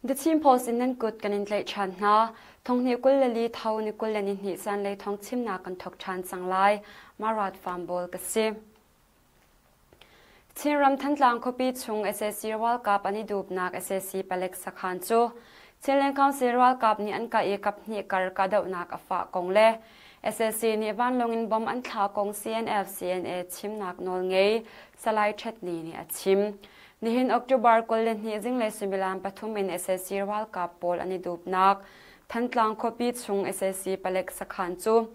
The Chin Post in nan kut kan in tlaih ṭhan hna. Thonghnih 24 tho ni 22 zanlei thawng chimnak kan thawk ṭhan cang lai. Marat Farm ka si. Chinram Thantlang khuapi chung sac ralkap an i dupnak sac palek sakhan cu Chinland Council ralkap nih an kah i kaphnih kar kahdohnak a fah kong le sac nih vanlawng in bomb an thlah kong CNF-CNA chimnak nawl ngei Salai Htet Ni nih a chim. Nihin October 22 zinglei suimilam pathum in sac ralkap pawl an i dupnak Thantlang khuapi chung sac palek sakhan cu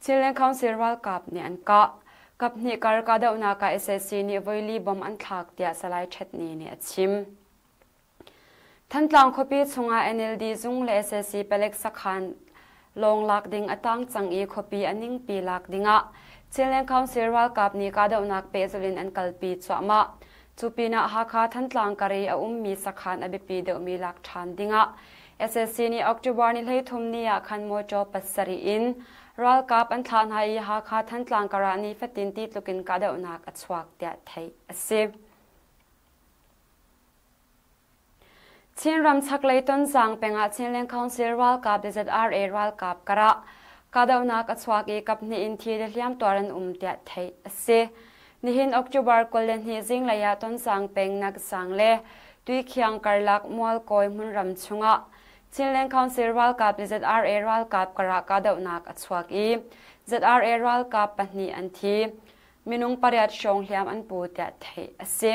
Chinland Council ralkap nih an kah. Kaphnih kar kahdohnak ah sac nih voili bomb an thlak tiah Salai Htet Ni nih a chim. Thantlang khuapi chungah NLD zung le sac palek sakhan lawng lak ding a tang cang i khuapi a ningpi lak dingah Chinland Council ralkap nih kahdohnak pehzulh in an kalpi cuahmah. Cu pinah Hakha Thantlang kar i a ummi sakhan a biapi deuhmi lak ṭhan dingah sac nih October ni 13 ni ah khan mawṭaw pasarih in ralkap an thlah hna i Hakha Thantlang kar ah nifatin ti tluk in kahdohnak a chuak tiah theih a si. Chinram chaklei Tonzang peng ah Chinland Council ralkap le ZRA ralkap karah kahdohnak a chuak i kaphnih in thi le hliamtuar an um tiah theih a si. Nihin October 22 zinglei ah Tonzang peng Naksang le Tuikhiang karlak Mualkawi hmunram chungah Chinland Council ralkap le ZRA ralkap karah kahdohnak a chuak i ZRA ralkap pahnih an thi. Minung pariat hrawng hliam an pu tiah theih a si.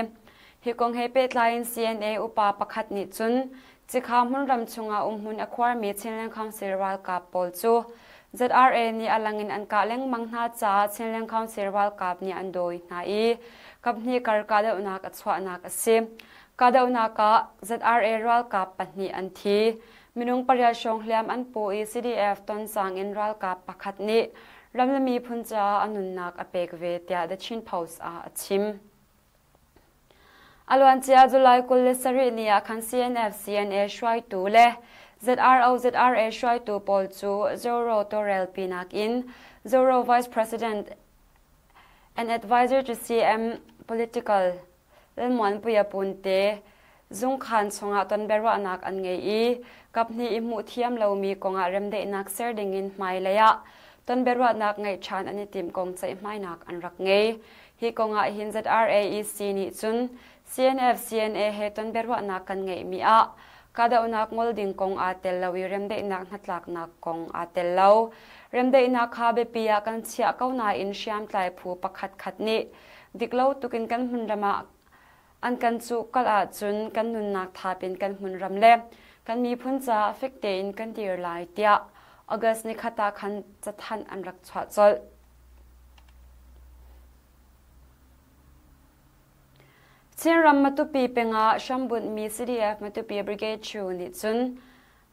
Hi kong he pehtlai in CNA upa pakhat nih cun Cikha hmunram chungah umhmun a khuarmi Chinland Council ralkap pawl cu ZRA nih a lang in an kah lengmang hna caah Chinland Council ralkap nih an dawi hna i kaphnih kar kahdohnak a chuahnak a si. Kahdohnak ah ZRA ralkap pahnih an thi. Minung pariat hrawng hliam an pu i CDF Tonzang in ralkap pakhat nih ram le miphun caah a nunnak a pek ve tiah The Chin Post ah a chim. A luancia July 27 ni ah khan CNF CNA hruaitu le ZRO ZRA hruaitu pawl cu Zoro tawlrel pinak in Zoro Vice President and Advisor to CM Political Lalmuanpuia Punte zungkhaan chungah tonbiaruahnak an ngei i kaphnih i hmuh thiam lomi kongah remdaihnak ser dingin hmailei ah tonbiaruahnak ngeih ṭhan an i timh kong ceihmainak an rak ngei. Hi kongah hin ZRAEC nih cun CNF CNA he tonbiaruahnak kan ngeihmi ah kahdohnak ngol ding kong aa tel lo i remdaihnak hnatlaknak kong aa tel lo. Remdaihnak kha biapi ah kan chiah ko nain hriamtlai phu pakhatkhat nih Diklo tukin kan hmunram ah an kan cuh kal ahcun kan nunnak thap in kan hmunram le kan miphun caah fek tein kan dir lai tiah August nikhat ah khan cathanh an rak chuah colh. Chinram Matupi pengah hrambunhmi CDF Matupi Brigade Chu nih cun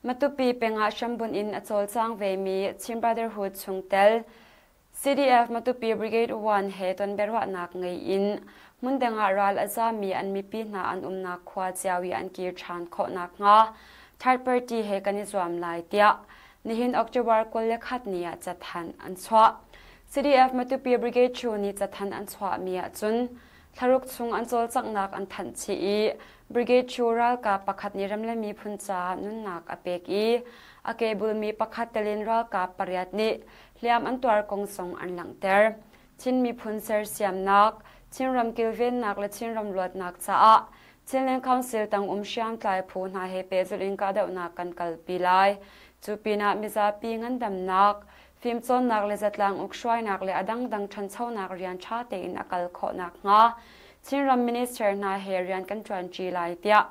Matupi pengah hrambunh in a cawlcang vemi Chin Brotherhood chungtel CDF Matupi Brigade 1 he tonbiaruahnak ngei in hmundang ah ral a zaami an mipi hna an umnak khua cio i an kir ṭhan khawh nakhnga third party he kan i zuam lai tiah nihin October 21 ni ah cathanh an chuah. CDF Matupi Brigade 2 nih cathanh an chuahmi ahcun thlaruk chung an cawlcanghnak an thanh chih i Brigade 2 ralkap pakhat nih ram le miphun caah nunnak a pek i a kebulmi pakhat telin ralkap pariat nih hliam an tuar kong zong an langhter. Chin miphun sersiamnak, Chinram kilvennak le Chinram luatnak caah Chinland Council tang um hriamtlai phu hna he pehzulh in kahdohnak kan kalpi lai. Cu pinah mizapi ngandamnak, fimcawnnak le zatlang ukhruainak le a dangdang ṭhanchonak rian ṭha tein a kal khawh nakhnga Chinram minister hna he rian kan ṭuanṭi lai tiah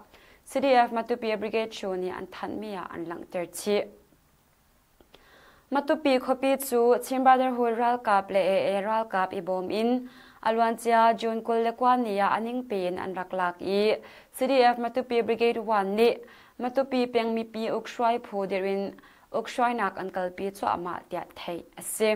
CDF Matupi Brigade Chu nih an thanhmi ah an langhter chih. Matupi khuapi cu Chin Brotherhood ralkap le AA ralkap i bawm in a luancia June 29 ni ah a ningpi in an rak lak i CDF Matupi Brigade 1 nih Matupi peng mipi ukhruai phu dirh in ukhruainak an kalpi cuahmah tiah theih a si.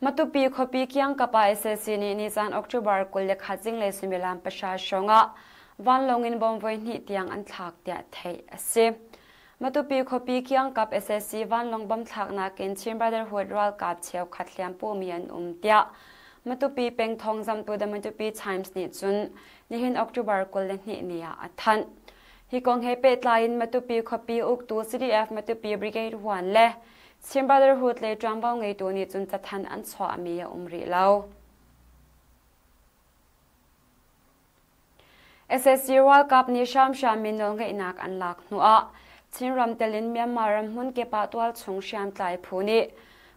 Matupi khuapi kiangkap ah sac nih nizan October 21 zinglei suimilam pahra hrawngah vanlawng in bom voihnih tiang an thlak tiah theih a si. Matupi khuapi kiangkap sac vanlawng bom thlaknak in Chin Brotherhood ralkap cheukhat hliampumi an um tiah. Matupi peng thawngzamhtu The Matupi Times nih cun nihin October 22 ni ah a thanh. Hi kong he pehtlai in Matupi khuapi uktu CDF Matupi Brigade 1 le Chin Brotherhood lei ṭuanvo ngeitu nih cun cathanh an chuahmi a um rih lo. SSC ralkap nih hramhram mi nawlngeihnak an lak hnuah Chinram tel in Myanmar ram hmun kip ah tualchung hriamtlai phu nih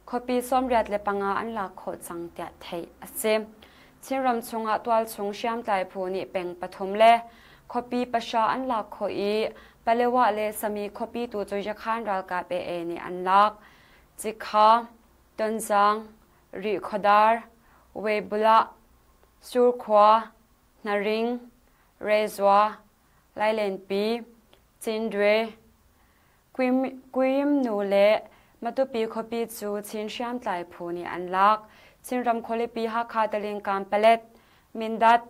khuapi 85 an lak khawh cang tiah theih a si. Chinram chungah tualchung hriamtlai phu nih peng pathum le khuapi pahra an lak khawh i Palewa le Sami khuapi tu cu Yakhan ralkap AA nih an lak. Cikha, Tonzang, Rihkhawdar, Webulah, Surkhua, Hnaring, Rezua, Lailenpi, Cindwe, Kuim nu le Matupi khuapi cu Chin hriamtlai phu nih an lak. Chinram khualipi Hakha Talingkam Palet, Mindat,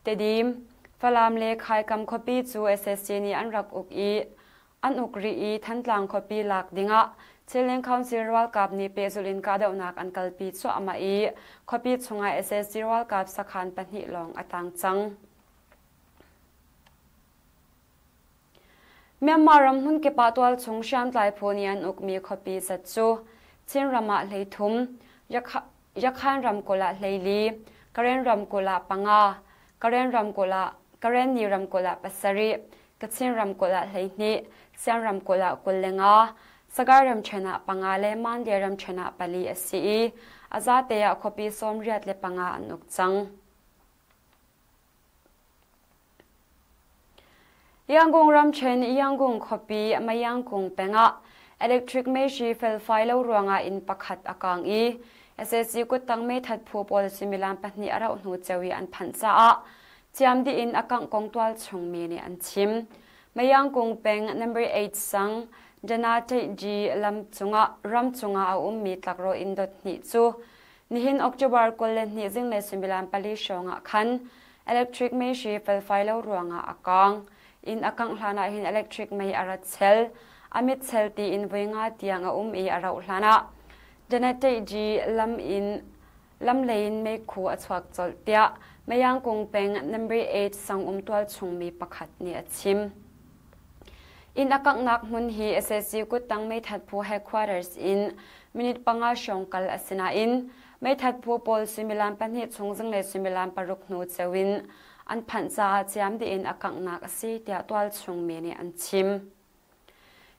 Tedim, Falam le Khaikam khuapi cu SSC nih an rak uk i an uk rih i Thantlang khuapi lak dingah Chinland Council ralkap nih pehzulh in kahdohnak an kalpi cuahmah i khuapi chungah SSC ralkap sakhan pahnih lawng a tang cang. Myanmar ram hmunkip ah tualchung hriamtlai phu nih an ukmi khuapi zat cu Chinram ah 13, Yakhan ramkulh ah 14, Karen ramkulh ah panga, Karen ramkulh ah Karenni ramkulh ah pasarih, Kachin ramkulh ah 12, Siam ramkulh ah 25, Sagaing ramṭhen ah panga le Mandalay ramṭhen ah pali a si i a zate ah khuapi 85 an uk cang. Yangon ramṭhen Yangon khuapi Mayangkung peng ah electric meihri felfai lo ruangah inn pakhat a kaang i sac kuttang meithat phu pawl suimilam pahnih a rauh hnu ceu i an phanh caah ciam dih in a kangh kong tualchung mi nih an chim. Mayangkung peng number 8 sang Janateji lam cungah ram cungah a ummi tlakrawh inn dot hnih cu Nihin October 22 zinglei suimilam pali hrawng ah khan electric meihri felfai lo ruangah a kaang. Inn a kangh hlan ah hin electric mei a rat chel. A mit chel tiin voi nga tiang a um i a rauh hlan ah Janeteji lam in lam lei in meikhu a chuak colh tiah Mayangkung peng number 8 sang um tualchung mi pakhat nih a chim. Inn a kanghnak hmun hi sac kuttang meithat phu headquarters in minute panga hrawng kal a si nain meithat phu pawl suimilam pahnih chung zinglei suimilam paruk hnu ceu in an phanh caah ciam dih in a kanghnak a si tiah tualchung mi nih an chim.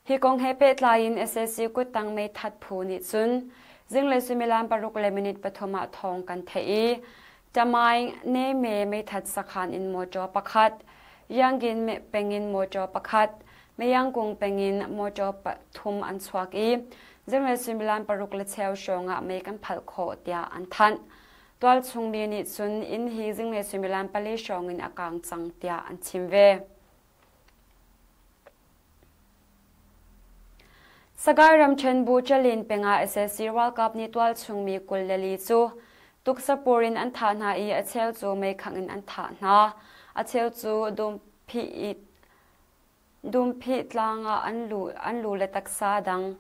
Hi kong he pehtlai in sac kuttang meithat phu nih cun zinglei suimilam paruk le minute pathum ah thawng kan theih i Tamaing Neme meithat sakhan in mawṭaw pakhat, Yangin pengin mawṭaw pakhat, Mayangkung pengin mawṭaw pathum an chuak i zinglei suimilam paruk le cheu hrawng ah mei kan phalh khawh tiah an thanh. Tualchung mi nih cun inn hi zinglei suimilam pali hrawng in a kaang cang tiah an chim ve. Sagaing ramṭhen bu Chalin peng ah sac ralkap nih tualchung mi 24 cu tuksapur in an thah hna i a cheu cu meikhangh in an thah hna. A cheu cu Dumphih tlang ah an lu le taksa dang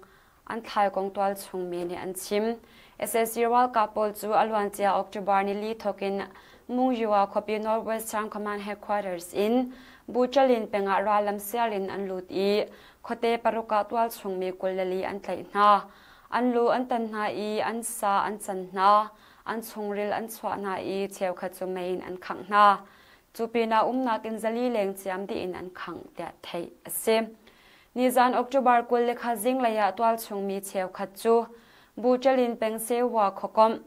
an thlai kong tualchung mi nih an chim. Sac ralkap pawl cu a luancia October nili thawk in Mungyiwa khuapi Northwest Town Command Headquarters in Buchalin peng ah rallam sial in an lut i khuate paruk ah tualchung mi 24 an tlaih hna. An lu an tan hna i an sa an can hna, an chungril an chuah hna i cheukhat cu mei in an khangh hna. Cu pinah umnak in zali leng ciam dih in an khangh tiah theih a si. Nizan October 23 zinglei ah tualchung mi cheukhat cu Buchalin peng Sewa khuakomh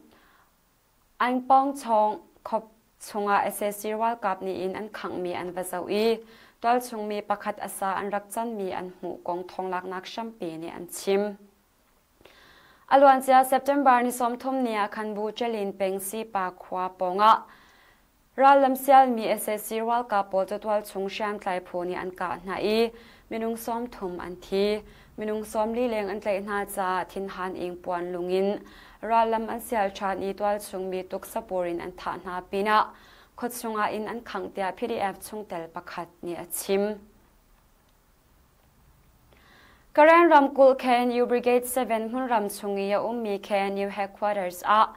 Aingpawngchawng khop chungah sac ralkap nih inn an khanghmi an va zoh i tualchung mi pakhat a sa an rak canmi an hmuh kong thawnglaknak hrampi nih an chim. A luancia September ni 30 ni ah khan Buchalin peng Sipa khua pawngah Rallam sialmi sac ralkap pawl cu tualchung hriamtlai phu nih an kah hna i minung 30 an thi. Minung 40 leng an tlaih hna caah thinhan ingpuan lung in rallam an sial ṭhan i tualchung mi tuksapur in an thah hna pinah khuachung ah inn an khangh tiah PDF chungtel pakhat nih a chim. Karen ramkulh KNU Brigade 7 hmunram chung i a ummi KNU headquarters ah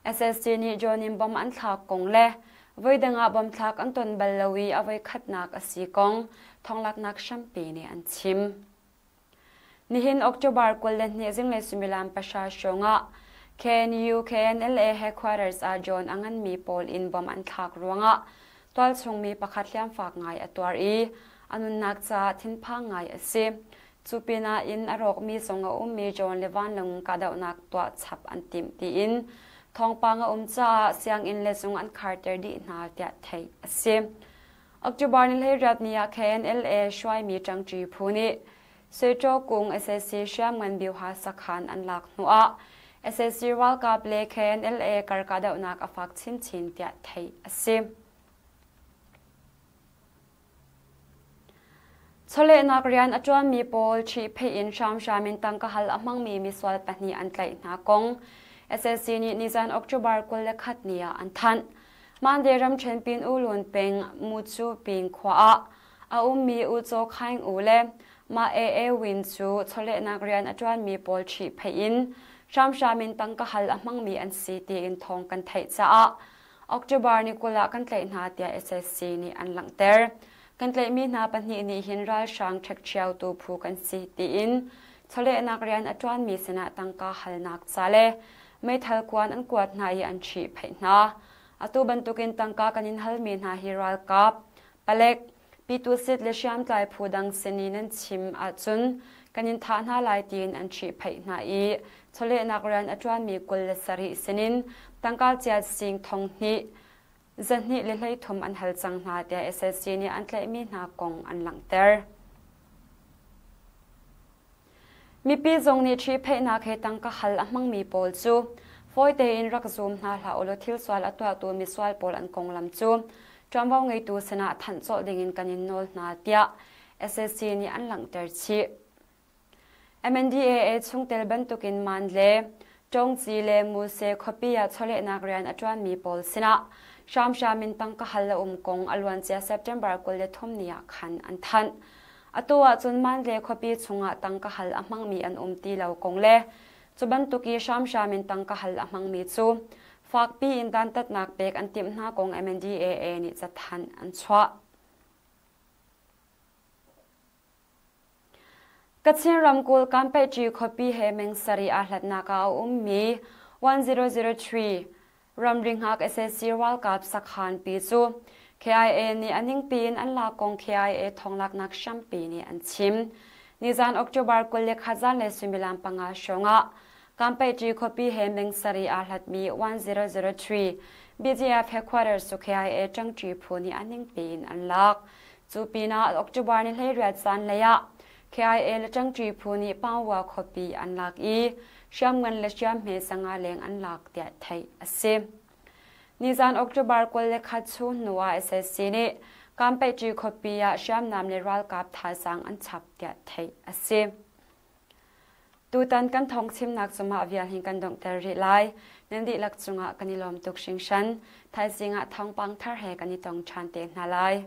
SSC nih John in bom an thlak kong le voidang ah bom thlak an ton bal lo i a voikhatnak a si kong thonglaknak hrampi nih an chim. Nihin October 22 zinglei suimilam pahra hrawng ah KNU KNLA headquarters ah John a nganmi pawl in bom an thlak ruangah tualchung mi pakhat hliamfak ngai a tuar i a nunnak caah thinphang ngai a si. Cu pinah inn a rawkmi zong a ummi John le vanlawng kahdohnak tuah chap an timh tiin thawngpang a um caah sianginn le zung an kharter dih hna tiah theih a si. October ni 18 ni ah KNLA hruaimi ṭangṭi phu nih Suiṭaw kung sac hriamngan bioha sakhan an lak hnuah sac ralkap le KNLA kar kahdohnak a fak chinchin tiah theih a si. Chawlehnak rian a ṭuanmi pawl ṭhihpheih in hramhram in tangka hal a hmangmi misual pahnih an tlaih hna kong SAC nih nizan October 21 ni ah an thanh. Mande ramṭhen Pin U Lun peng Mucu Ping khua ah a ummi U Caw Khaing U le Mah AA Win cu chawlehnak rian a ṭuanmi pawl ṭhihpheih in hramhram in tangka hal a hmangmi an si tiin thawng kan theih caah October ni 20 ah kan tlaih hna tiah SSC nih an langhter. Kan tlaihmi hna pahnih nih hin ralhrang ṭhekṭhiautu phu kan si tiin chawlehnak rian a ṭuanmi sinah tangka halnak ca le meithal kuan an kuat hna i an ṭhihphaih hna. Atu bantukin tangka kan in halmi hna hi ralkap, palek, Pitusit le hriamtlai phu dang sin i nan chim ahcun kan in thah hna lai tiin an ṭhihphaih hna i chawlehnak rian a ṭuanmi 27 sinin tangka chiat sing thong hnih 233 an hal cang hna tiah SSC nih an tlaihmi hna kong an langhter. Mipi zong nih ṭhihphaihnak he tangka hal a hmangmi pawl cu fawi tein rak zum hna hlah ulaw thil sual a tuahtu misual pawl an konglam cu ṭuanvo ngeitu sinah thanh colh dingin kan in nawl hna tiah SAC nih an langhter chih. MNDAA chungtel bantukin Man le Ṭawngci le Muse khuapi ah chawlehnak rian a ṭuanmi pawl sinah hramhram in tangka hal a um kong a luancia September 23 ni ah khan an thanh. Atu ahcun Mandalay khuapi chungah tangka hal a hmangmi an um ti lo kong le cu bantuk i hramhram in tangka hal a hmangmi cu fakpi in dantatnak pek an timh hna kong MNDAA nih cathanh an chuah. Kachin ramkulh Kanpeṭi khuapi he meng sarih aa hlatnak ah a ummi 1003 ramri hngak sac ralkap sakhan pi cu KIA nih a ningpi in an lak kong KIA thonglaknak hrampi nih an chim. Nizan October 21 zanlei suimilam panga hrawng ah Kanpeṭi khuapi he meng sarih aa hlatmi 1003 BGF headquarters cu KIA ṭangṭi phu nih a ningpi in an lak. Cu pinah October ni 18 zanlei ah KIA le ṭangṭi phu nih Pangwa khuapi an lak i hriamngan le hriamhme sanga leng an lak tiah theih a si. Nizan October 21 chung hnu ah SSC nih Kanpeṭi khuapi ah hriamnam le ralkap thazaang an chap tiah theih a si. Tutan kan thawngchimnak cu mah vial hin kan donghter rih lai. Nan dihlak cungah kan i lawm tuk hringhran. Thaizing ah thawngpang thar he kan i tong ṭhan te hna lai.